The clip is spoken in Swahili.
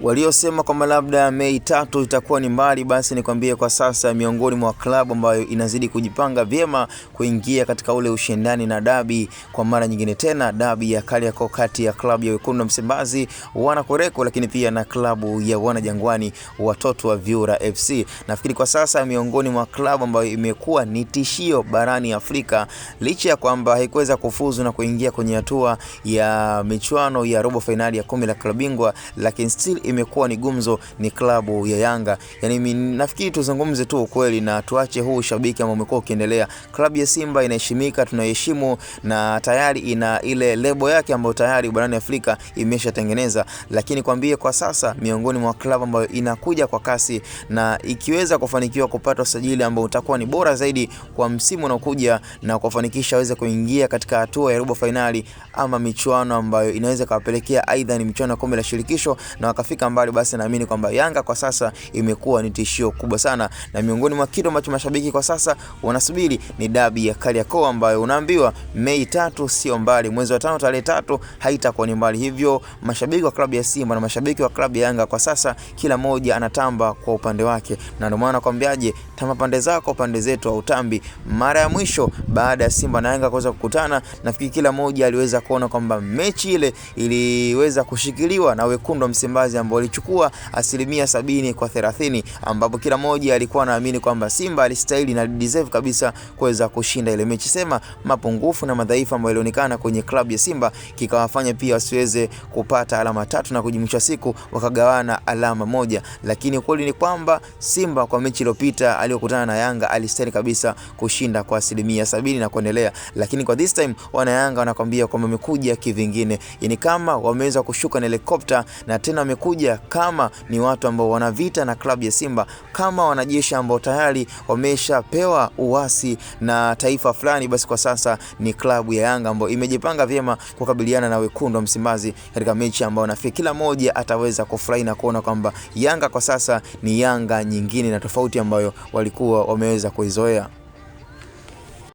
Waliosema kwamba labda Mei 3 itakuwa ni mbali, basi nikwambie kwa sasa miongoni mwa klabu ambayo inazidi kujipanga vyema kuingia katika ule ushindani na dabi kwa mara nyingine tena, dabi ya Kariakoo kati ya klabu ya Wekundu wa Msimbazi Wanakwereko, lakini pia na klabu ya Wanajangwani watoto wa Vyura FC. Nafikiri kwa sasa miongoni mwa klabu ambayo imekuwa ni tishio barani Afrika, licha ya kwamba haikuweza kufuzu na kuingia kwenye hatua ya michuano ya robo fainali ya kombe la klabu bingwa, lakini still imekuwa ni gumzo, ni klabu ya Yanga. Yani nafikiri tuzungumze tu ukweli na tuache huu ushabiki ambao umekuwa ukiendelea. Klabu ya Simba inaheshimika, tunaheshimu na tayari ina ile lebo yake ambayo tayari barani Afrika imeshatengeneza, lakini kwambie kwa sasa miongoni mwa klabu ambayo inakuja kwa kasi na ikiweza kufanikiwa kupata usajili ambao utakuwa ni bora zaidi kwa msimu unaokuja na kuwafanikisha aweze kuingia katika hatua ya robo fainali ama michuano ambayo inaweza kawapelekea aidha ni michuano ya kombe la shirikisho na wakafika mbali, basi naamini kwamba Yanga kwa sasa imekuwa ni tishio kubwa sana, na miongoni mwa kitu ambacho mashabiki kwa sasa wanasubiri ni dabi ya Kariakoo ambayo unaambiwa Mei 3 sio mbali, mwezi wa 5 tarehe 3 haitakuwa ni mbali. Hivyo mashabiki wa klabu ya Simba na mashabiki wa klabu ya Yanga kwa sasa kila mmoja anatamba kwa upande wake, na ndio maana nakwambiaje, tamba pande zako, pande zetu hautambi. Mara ya mwisho baada ya Simba na Yanga kuweza kukutana, nafikiri kila mmoja aliweza kuona kwamba mechi ile iliweza kushikiliwa na Wekundu wa Msimbazi ambao walichukua 70%/30, ambapo kila mmoja alikuwa anaamini kwamba Simba alistahili na deserve kabisa kuweza kushinda ile mechi. Sema mapungufu na madhaifu ambayo yalionekana kwenye klabu ya Simba kikawafanya pia wasiweze kupata alama 3 na kujumlisha siku wakagawana alama 1, lakini ukweli ni kwamba Simba kwa mechi iliyopita aliyokutana na Yanga alistahili kabisa kushinda kwa 70% na kuendelea, lakini kwa this time wana Yanga wanakwambia kwamba wamekuja kivingine, yani kama wameweza kushuka na helikopta na tena wamekuja kama ni watu ambao wana vita na klabu ya Simba, kama wanajeshi ambao tayari wameshapewa uasi na taifa fulani, basi kwa sasa ni klabu ya Yanga ambayo imejipanga vyema kukabiliana na Wekundu wa Msimbazi katika mechi ambayo nafikiri kila mmoja ataweza kufurahi na kuona kwamba Yanga kwa sasa ni Yanga nyingine na tofauti ambayo walikuwa wameweza kuizoea.